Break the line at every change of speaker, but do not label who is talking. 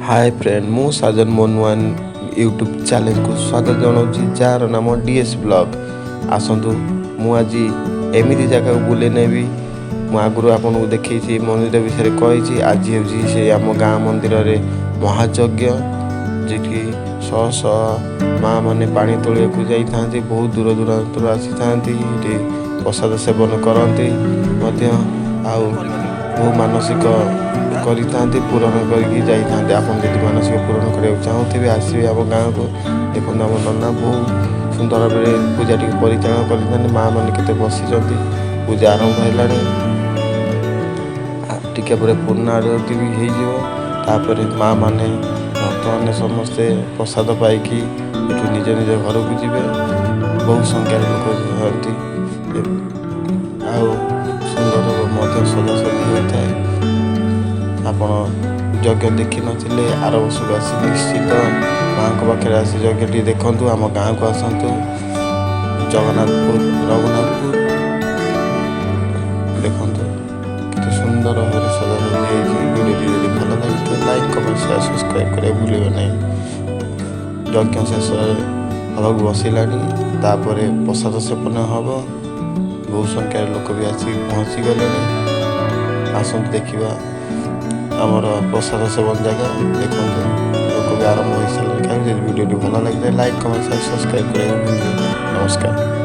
ହାଏ friend, ମୁଁ ସାଜନ, ମୋ ନୂଆ ୟୁଟ୍ୟୁବ୍ ଚ୍ୟାନେଲକୁ ସ୍ୱାଗତ ଜଣାଉଛି, ଯାହାର ନାମ ଡିଏସ୍ ବ୍ଲଗ୍। ଆସନ୍ତୁ, ମୁଁ ଆଜି ଏମିତି ଜାଗାକୁ ବୁଲେଇ ନେବି। ମୁଁ ଆଗରୁ ଆପଣଙ୍କୁ ଦେଖେଇଛି, ମନ୍ଦିର ବିଷୟରେ କହିଛି। ଆଜି ହେଉଛି ସେ ଆମ ଗାଁ ମନ୍ଦିରରେ ମହାଯଜ୍ଞ, ଯେକି ଶହ ଶହ ମା ମାନେ ପାଣି ତୋଳିବାକୁ ଯାଇଥାନ୍ତି। ବହୁତ ଦୂର ଦୂରାନ୍ତରୁ ଆସିଥାନ୍ତି, ଏଠି ପ୍ରସାଦ ସେବନ କରନ୍ତି ମଧ୍ୟ ଆଉ ବହୁ ମାନସିକ କରିଥାନ୍ତି, ପୂରଣ କରିକି ଯାଇଥାନ୍ତି। ଆପଣ ଯଦି ମାନସିକ ପୂରଣ କରିବାକୁ ଚାହୁଁଥିବେ, ଆସିବେ ଆମ ଗାଁକୁ। ଦେଖନ୍ତୁ, ଆମ ନନା ବହୁ ସୁନ୍ଦର ଭାବରେ ପୂଜାଟିକୁ ପରିଚାଳନା କରିଥାନ୍ତି। ମା ମାନେ କେତେ ବସିଛନ୍ତି। ପୂଜା ଆରମ୍ଭ ହେଲାଣି। ଟିକେ ପରେ ପୂର୍ଣ୍ଣ ଆରତି ବି ହେଇଯିବ। ତାପରେ ମା ମାନେ, ଭକ୍ତମାନେ ସମସ୍ତେ ପ୍ରସାଦ ପାଇକି ଏଠୁ ନିଜ ନିଜ ଘରକୁ ଯିବେ। ବହୁ ସଂଖ୍ୟାରେ ଲୋକ ରୁହନ୍ତି ଆଉ ସୁନ୍ଦର ମଧ୍ୟ ସଜାସଜି ହୋଇଥାଏ। ଆପଣ ଯଜ୍ଞ ଦେଖିନଥିଲେ, ଆର ବର୍ଷକୁ ଆସି ନିଶ୍ଚିତ ମାଆଙ୍କ ପାଖରେ ଆସି ଯଜ୍ଞଟି ଦେଖନ୍ତୁ। ଆମ ଗାଁକୁ ଆସନ୍ତୁ, ଜଗନ୍ନାଥପୁର, ରଘୁନାଥପୁର। ଦେଖନ୍ତୁ, କେତେ ସୁନ୍ଦର ଭାବରେ ସଜାସଜି ହେଇଛି। ଭିଡ଼ିଓଟି ଯଦି ଭଲ ଲାଗିଥାଏ, ଲାଇକ୍, କମେଣ୍ଟ, ସେୟାର, ସବସ୍କ୍ରାଇବ୍ କରିବାକୁ ଭୁଲିବେ ନାହିଁ। ଯଜ୍ଞ ଶେଷ ହେବାକୁ ବସିଲାଣି। ତାପରେ ପ୍ରସାଦ ସେବନ ହେବ। ବହୁ ସଂଖ୍ୟାରେ ଲୋକ ବି ଆସିକି ପହଞ୍ଚି ଗଲେଣି। ଆସନ୍ତୁ ଦେଖିବା ଆମର ପ୍ରସାଦ ସେବନ ଜାଗା। ଦେଖନ୍ତୁ, ଲୋକ ବି ଆରମ୍ଭ ହୋଇସାରିଲେଣି ଖାଇବାକୁ। ଯଦି ଭିଡ଼ିଓଟି ଭଲ ଲାଗିଥାଏ, ଲାଇକ୍, କମେଣ୍ଟ, ସେୟାର, ସବସ୍କ୍ରାଇବ୍ କରିବାକୁ ଭୁଲିବେ ନାହିଁ। ନମସ୍କାର।